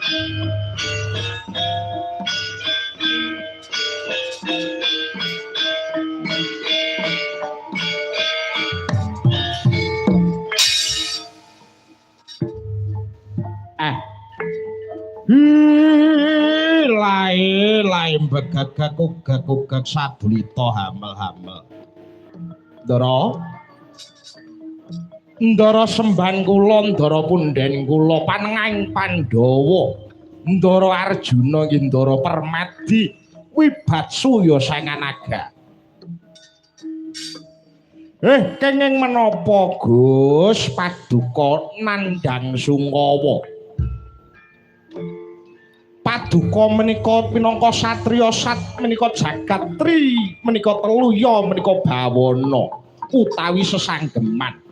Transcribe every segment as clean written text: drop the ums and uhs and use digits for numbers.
Lae lae begagak ugak-ugak sadulita hamel-hamel. Ndara. Ndara semban kula, ndara punden kula panengahing Pandhawa. Ndara Arjuna nggih Ndara Permadi wibatsuya sanganaga. Kenging menapa Gus paduka nandhang sungkawa? Paduka menika pinangka satriya sat menika jagat tri menika teluya menika bawana utawi sesanggeman.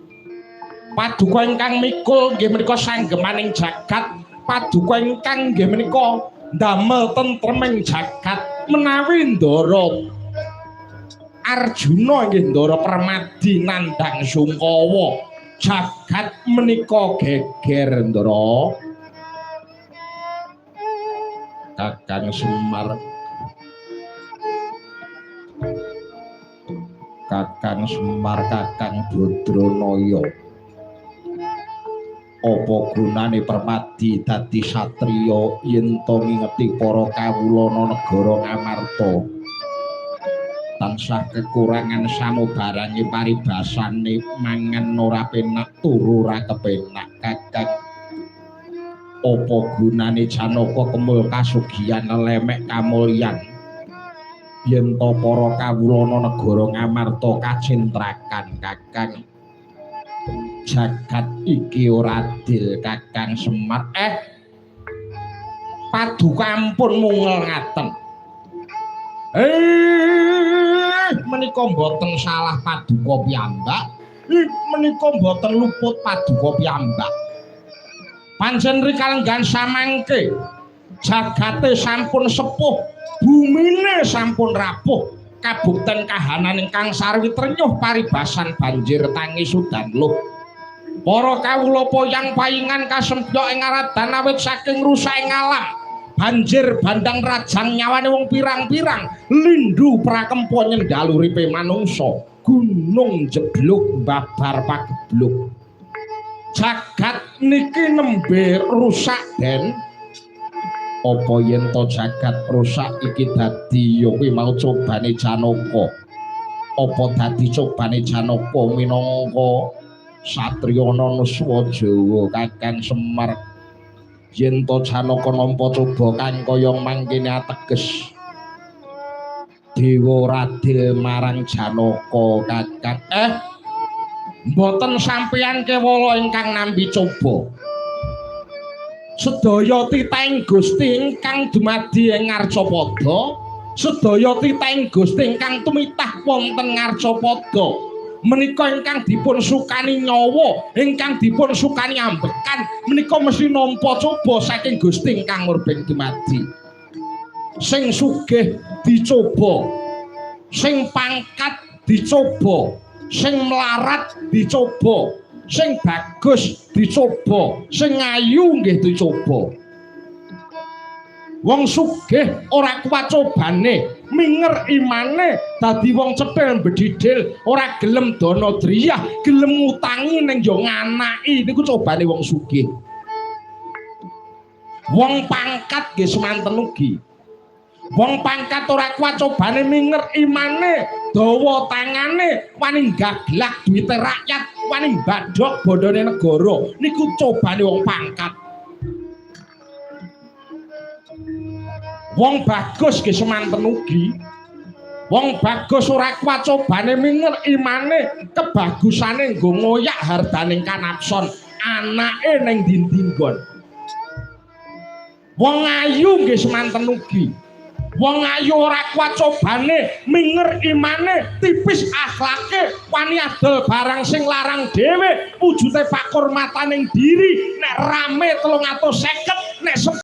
Paduka ingkang mikul nggih menika sanggemaning jagat, paduka ingkang nggih menika ndamel tentreming jagat. Menawi Ndara Arjuna nggih Ndara Permadi nandhang sungkawa, jagat menika geger Ndara. Kakang Semar, Kakang Semar, Kakang Badranaya, apa gunane Permadi dadi satriya yen to ngingeti para kawulana negara Ngamarta? Tansah kekurangan samubarange paribasane mangan ora penak, turu ora kepenak. Kakang, apa gunane Janaka kemul kasugihan lemek kamulyan yen to para kawulana negara Ngamarta kacintrakan? Kakang, jagat iki ora adil. Kakang Semar, paduka ampun mungel ngaten. Menika mboten salah paduka piyambak, menika mboten luput paduka piyambak. Pancen rikalenggan samangke jagate sampun sepuh, bumine sampun rapuh, kabukten kahanan ingkang sarwi trenyuh paribasan banjir tangi sudan luh. Para kawula poyang paingan kasempyok ing aradan awit saking rusaking alam. Banjir bandang rajang nyawane wong pirang-pirang, lindu prakempa nyendal uripe manungsa, gunung jeblok babar pagebluk. Jagat niki nembe rusak den. Apa yen to jagat rusak iki dadi ya kuwi mau cobane Janaka? Apa dadi cobane Janaka minangka satriya Nuswa Jawa? Kakang Semar, yen to Janaka nampa coba kang kaya mangkene ateges dewa radil marang Janaka. Kakang, mboten sampeyan kewala ingkang nampi coba. Sedaya titahing Gusti ingkang dumadi ing Ngarcapada, sedaya titahing Gusti ingkang tumitah wonten Ngarcapada menika ingkang dipun sukani nyawa, ingkang dipun sukani ambekan menika mesti nampa coba saking Gusti ingkang murbeng dumadi. Sing sugih dicoba, sing pangkat dicoba, sing melarat dicoba, sing bagus dicoba, sing ayu nggih dicoba. Wong sugih ora kuat cobane, minger imane, dadi wong cethil bedidil, ora gelem dana driyah, gelem ngutangi ning yo nganaki, niku cobane wong sugih. Wong pangkat nggih semanten ugi. Wong pangkat ora kuat cobane, minger imane, dawa tangane, wani gaglak duwite rakyat, wani mbadhok bondone negara, niku cobane wong pangkat. Wong bagus nggih semanten ugi. Wong bagus ora kuat cobane, minger imane, kebagusane nggo ngoyak hardaning kanapson, anake ning ndi-ndi nggon. Wong ayu nggih semanten ugi. Wong ayu ora kuat cobane, minger imane, tipis akhlake, wani adol barang sing larang dhewe, wujude pakurmataning diri, nek rame 350, nek